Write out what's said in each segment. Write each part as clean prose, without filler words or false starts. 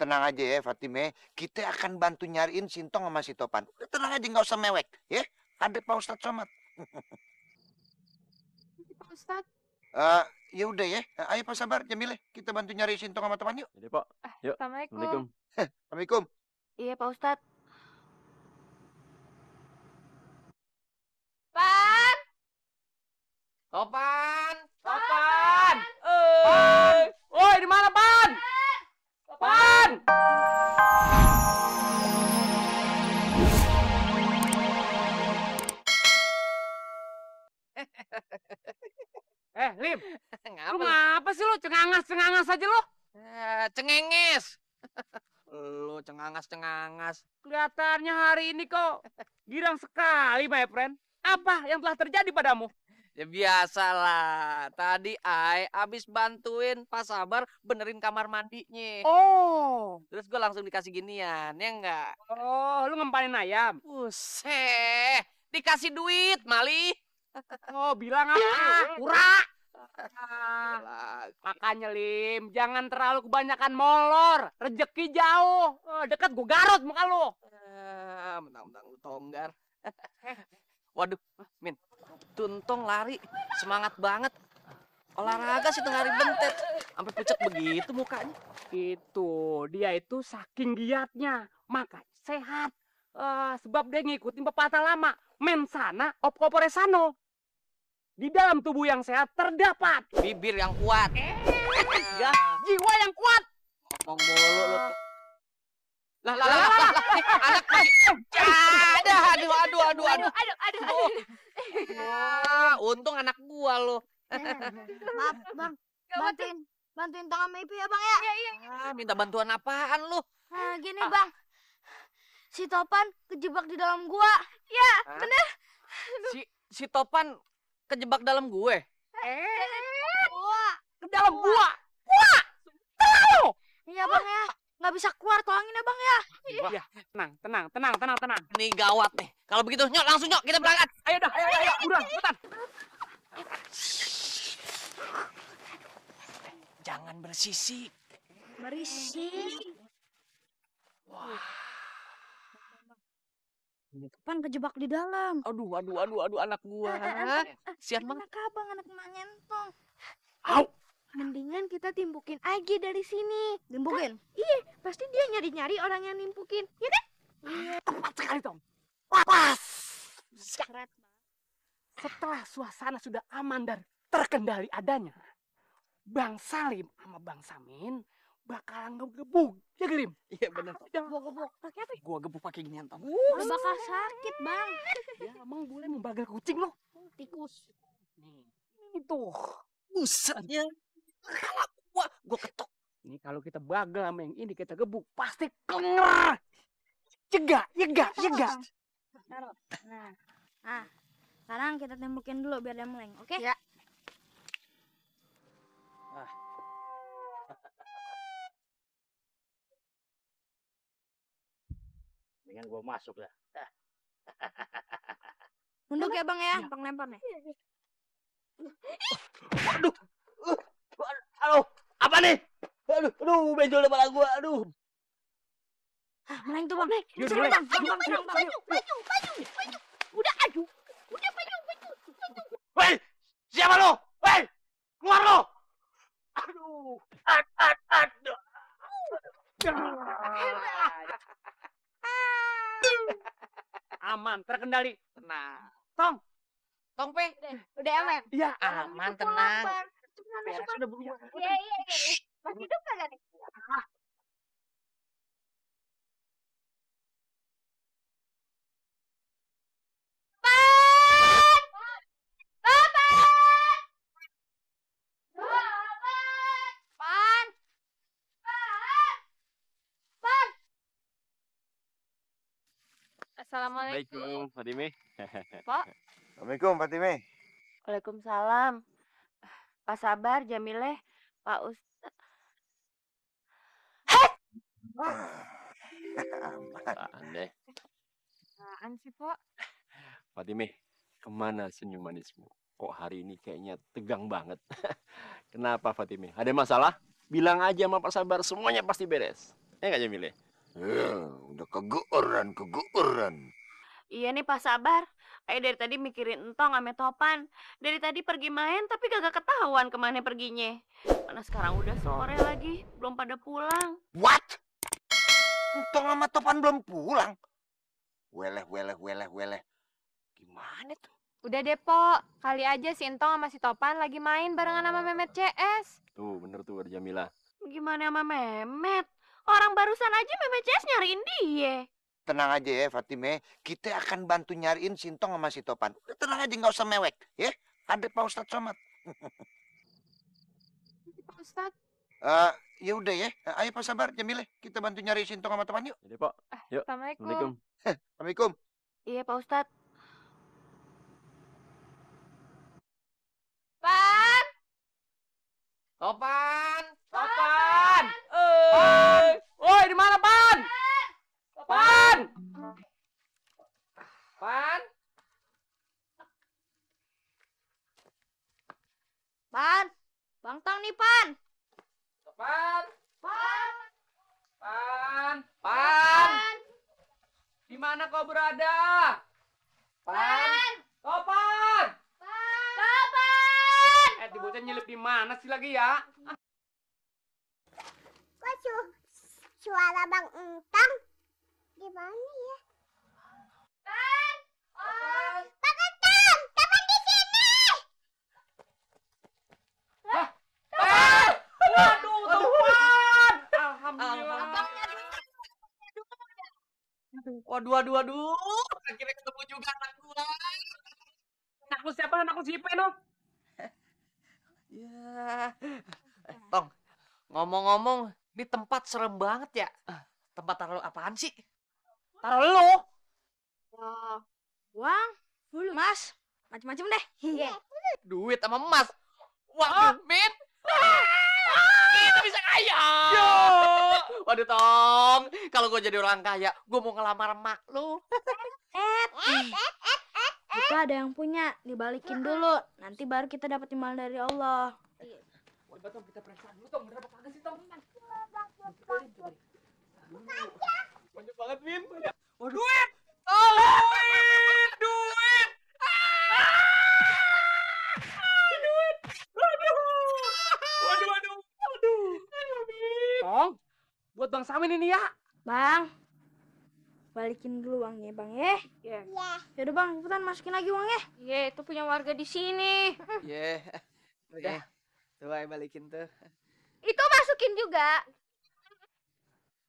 tenang aja ya Fatime. Kita akan bantu nyariin Sintong sama si Topan. Udah tenang aja, nggak usah mewek. Ya, ada Pak Ustadz Somad. Pak Ustadz. Ya udah ya. Ayo Pak Sabar, Jamile. Kita bantu nyari Sintong sama Topan yuk. Jadi Pak. Yuk. Assalamualaikum. Assalamualaikum. Iya Pak Ustadz. Pan! Topan! Topan! Woi, di mana, Pan? Topan! Lim, lu ngapa sih lu cengangas aja lu? Cengenges. Lu cengangas. Kelihatannya hari ini kok girang sekali, my friend. Apa yang telah terjadi padamu? Ya biasalah. Tadi abis bantuin Pak Sabar benerin kamar mandinya. Oh. Terus gue langsung dikasih ginian, ya enggak? Oh, lu ngempanin ayam. Buset, dikasih duit, Mali. Oh, bilang apa? Pura. Makanya Lim, jangan terlalu kebanyakan molor. Rezeki jauh. Dekat gue garot muka lu. Mentang-mentang lu tonggar. Waduh, Min. Tuntong lari, semangat banget. Olahraga sih tengah hari bentet. Sampai pucat begitu mukanya. Dia itu saking giatnya. Makanya sehat. Sebab dia ngikutin pepatah lama. Mensana opcorpore sano. Di dalam tubuh yang sehat terdapat bibir yang kuat. Ya, jiwa yang kuat. Ngomong mulu lu. Lah, anak aduh. Untung anak gua lo. Maaf, Bang. Bantuin tangan Mepi ya, Bang ya? Iya. Minta bantuan apaan lu? Gini, Bang. Si Topan kejebak di dalam gua. Iya, bener. Si Topan kejebak dalam gue. Ke dalam gua. Iya, Bang ya. Nggak bisa keluar, tolongin ya, Bang ya. Iya, tenang. Nih gawat nih. Kalau begitu, langsung kita berangkat. Ayo, udah, cepetan. Jangan bersisik. Wah. Topan kejebak di dalam. Aduh, anak gua. Sian banget. Enak Bang, anak emak ngentong. Au. Mendingan kita timpukin aja dari sini. Timpukin? Iya, pasti dia nyari-nyari orang yang nimpukin. Ya kan? Iya. Tepat sekali, Tom. Pas. Setelah suasana sudah aman dan terkendali adanya, Bang Salim sama Bang Samin bakalan ngegebuk. Ya, Gelim? Iya, bener. Gua gebuk. Pakai apa? Gua gebuk pakai ginian, Tom. Udah bakal sakit, Bang. Ya, emang boleh membagal kucing lo. Tikus. Nih, itu. Busetnya. Gua ketok. Ini kalau kita bagal sama yang ini kita gebuk pasti kenger. Cegah. Nah, sekarang kita tembukin dulu biar dia meleng, oke? Ya. Dengan gua masuk dah. Nunduk ya, Bang ya, Bang lempar nih. Waduh. Aduh, apa nih? Aduh, benjol kepala gua. Aduh. Meleng tuh, Bang. Yaudah, mulai. Bang. Udah, aduh. Udah, maju. Woi, siapa lo? Woi, keluar lo. Aduh. Aduh. Aman, terkendali. Tenang. Tong Pe. Udah aman. Iya, Aman, tenang. beres sudah Bu. Iya. Masih hidup kagak nih? Assalamualaikum, Fatime. Pak. Assalamualaikum Fatime. Waalaikumsalam. Pak Sabar, Jamileh, Pak Ustadz. Aneh. Apaan sih, Pak? Fatime, kemana senyum manismu? Kok hari ini kayaknya tegang banget. Kenapa Fatime? Ada masalah? Bilang aja sama Pak Sabar, semuanya pasti beres. Ya nggak Jamile? Udah keguuran. Iya nih Pak Sabar. Ayo dari tadi mikirin Entong sama Topan. Dari tadi pergi main tapi kagak ketahuan kemana perginya. Mana sekarang udah sore lagi, belum pada pulang. What? Entong sama Topan belum pulang? Weleh. Gimana tuh? Udah deh, Pok. Kali aja si Entong sama si Topan lagi main barengan sama Memet CS. Tuh, bener tuh ada Jamila. Gimana sama Memet? Orang barusan aja Memet CS nyariin dia. Tenang aja ya Fatime, kita akan bantu nyariin Sintong sama si Topan. Udah tenang aja, nggak usah mewek, ya. Ada Pak Ustadz Somad. Pak Ustadz. Ya udah ya. Ayo Pak Sabar, Jamile, kita bantu nyari Sintong sama Topan yuk. Jadi Pak. Yuk. Assalamualaikum. Assalamualaikum. Iya Pak Ustadz. Pan! Topan! Topan! Woi, di mana, Pan? Topan! Pan? Pan, Bang Tong nih Pan. Topan! Pan, Pan! Pan! Di mana kau berada? Pan! Topan! Topan. Di bocah nyelip di mana sih lagi ya? Kok suara Bang Entong gimana ya? Pan, Bang Entong, Topan di sini. Waduh, Topan! Alhamdulillah. Waduh. Akhirnya ketemu juga anak gua. Anak lu siapa? Anak lu si Ipe, no? Ya. Tong, ngomong-ngomong, ini tempat serem banget ya. Tempat taruh apaan sih? Taruh lu. Uang, Mas, macam-macam deh. Duit sama emas. Waduh, Min. Kita bisa kaya. Waduh, Tong. Kalau gue jadi orang kaya, gue mau ngelamar emak lu. Itu ada yang punya, dibalikin dulu. Nanti baru kita dapat imbal dari Allah. Coba Tong, kita periksa dulu, Tong. Berapa kagak sih, Tong? Banyak banget, Min. Waduh. Duit! Duit! Duit! Duit! Waduh. Tong, buat Bang Samin ini ya. Bang, balikin dulu uangnya, Bang ya. Iya. Yaudah Bang, cepetan masukin lagi uangnya. Iya, itu punya warga di sini. Ye. Udah. Tuh, ayo balikin tuh. Itu masukin juga.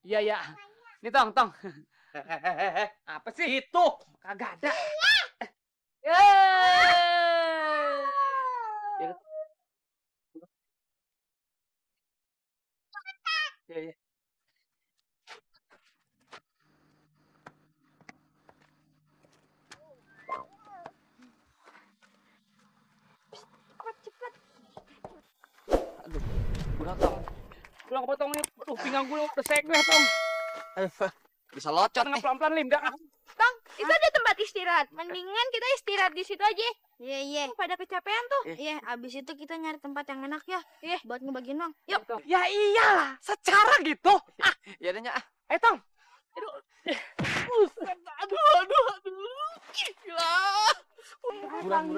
Iya. Nih, Tong. Apa sih itu? Kagak ada. Ya. Aduh, udah Tong. Pulang ke potong nih. Aduh, pinggang gue udah segweh, Tong. Aduh, bisa locot Jangan nih. pelan-pelan, Lim. Dah. Tong, itu ada tempat istirahat. Mendingan kita istirahat di situ aja. Iya. Pada kecapean tuh. Iya, abis itu kita nyari tempat yang enak ya. Iya, buat ngebagiin uang. Yuk. Ya iyalah, secara gitu. Ya adanya. Ayo, Tong. Aduh. Gila. Buran.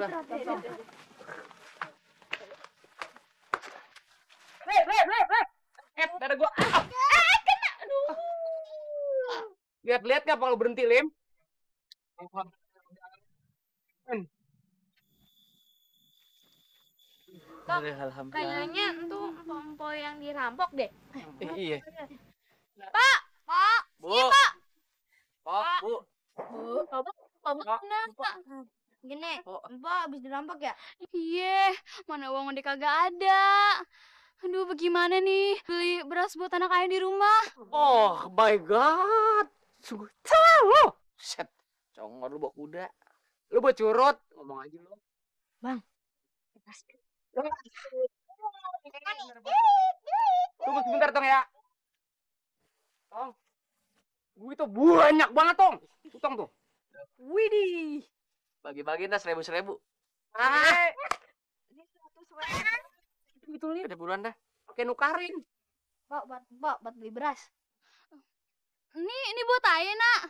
Re. Dada gua. Kena. Aduh. Lihat nggak kalau berhenti, Lim? Alhamdulillah. Kayaknya itu empok yang dirampok deh. Iya. Pak. Bu. Pak, Bu. Mana? Gini, Oh. Mbak abis dirampok ya? Iya, mana uang udah kagak ada. Aduh, bagaimana nih? Beli beras buat anak ayah di rumah. Oh my God. Sungguh tahu. Set. Congor lu bawa kuda. Lu buat curut. Ngomong aja lu. Tunggu sebentar, Tong ya. Tong. Gue itu banyak banget, Tong. Tong tuh. Widih. Bagi-bagi dah 1.000. Ini 100 Itu nih. Udah buruan dah. Pakai nukarin. Mbak, buat beli beras. Ini buat Ayah, Nak.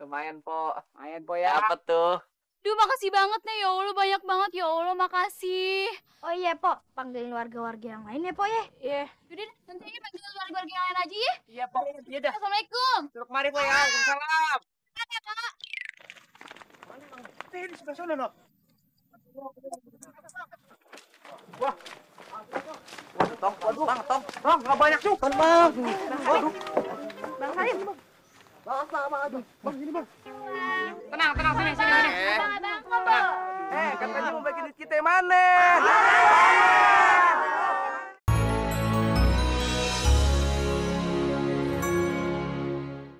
Lumayan, Po. Lumayan po ya. Apa tuh? Duh, makasih banget nih. Ya Allah, banyak banget. Ya Allah, makasih. Oh iya, Pok. Panggilin warga-warga yang lain ya, Pok ya. Iya. Yaudah, nanti aja panggil warga-warga yang lain aja ya. Iya, Po. Iya dah. Assalamualaikum. Suruh kemari, Po ya. Waalaikumsalam. Di sebelah sana, no. Tong, tong. Bang, nggak banyak tuh. Bang. Bang Salim. Bang, bang. Bang, ini bang.